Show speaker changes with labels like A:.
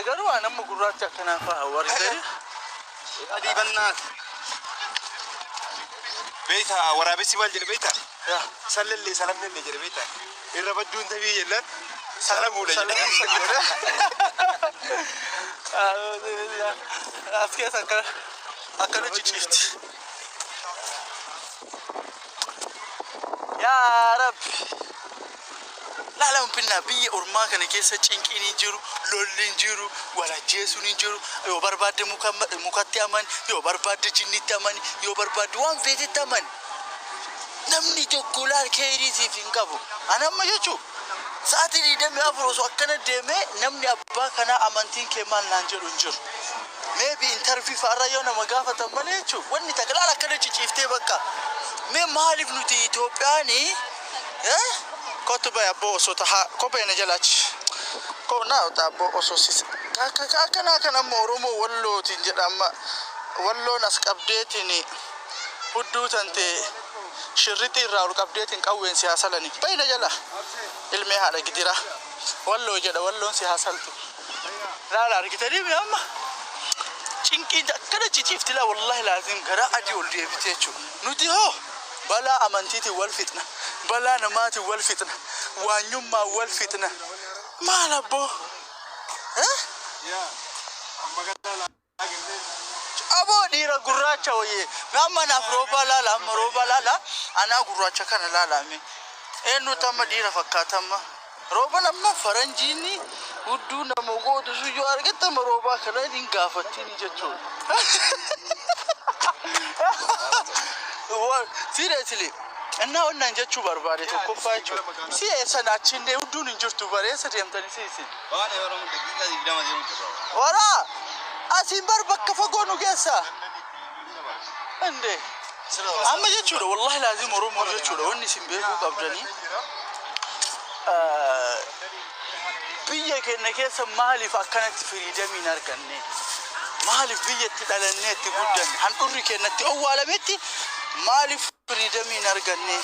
A: Adiidha garuu waan amma gurraacha akkanaa fa'a warri gadi.
B: Adii bannaas. Beeyta, waraabessi maal jedhe beeyta?
A: Yaa.
B: Sallallee salamnellee jedhe beeyta. Irra badduun tabii jennaan salamuudha jedhe.
A: As keessa akkana akkana cicciifti. Yaa Rabbi. Laala pinnaa, biyya ormaa kana keessa cinqiin hin jiru, lolli hin jiru, wal ajjeesuun hin jiru. Yoo barbaadde mukatti amani, yoo barbaadde jinnitti amani, yoo barbaadde waan feetetti amani. Namni tokko laal keeriitiif hin qabu. Ani amma jechuun sa'aatii 24 osoo akkana deemee namni abbaa kanaa amantiin kee maal naan jedhu hin jiru. Maybe interview fa'arra yoo nama gaafatan malee jechuun wanni takka laal akkana ciciiftee bakka. Mee maaliif nuti Itoophiyaanii kottu bahe abboo osoo tahaa kophee na jalaachi. Ko naa abboo osoo sis akkanaa kan amma Oromoo Wallootiin jedha, amma Walloon as qabdeetiin hudduu tante shirrixii irraa ol qabdeetiin qawween si haasalani. Bahi na jala ilmee haadha gidira. Walloo jedha, Walloon si haasaltu. Laala, argitanii mi amma? Cinqiin akkana ciciifti laa, wallahi laazim gara adii ol deebite jechuudha. Nuti hoo balaa amantiitiin wal fixna, balaa namaatiin wal fixna, waanyummaan wal fixna. Maal abboo? Eh? Aboo, dhiira gurraacha wayyee. Amma naaf Roobaa laala, amma Roobaa laala, anaa gurraacha kana laala mee. Eenyutu amma dhiira fakkaata amma? Rooban amma faranjiin hudduu nama gootu sun yoo argatte amma Roobaa kana hin gaafattiin jechuudha. Seriously. Innaa onnaan jechuu barbaade tokkoffaa jechuudha. Si eessan achiin hudduun hin jirtu, bareessa deemtanii si isin.
B: Waan yeroo daqiiqaa 20 deemu jira.
A: Waraa asiin bar bakka fagoo nu geessa. Inde amma jechuudha, wallahi laazim Oromoo jechuudha, wanni isin beekuu qabdanii biyya keenya keessa maaliif akkanatti freedomiin arganne? Maaliif biyya itti dhalannee itti guddanne, handhurri keenyatti owwaalametti maaliif freedomiin arganne?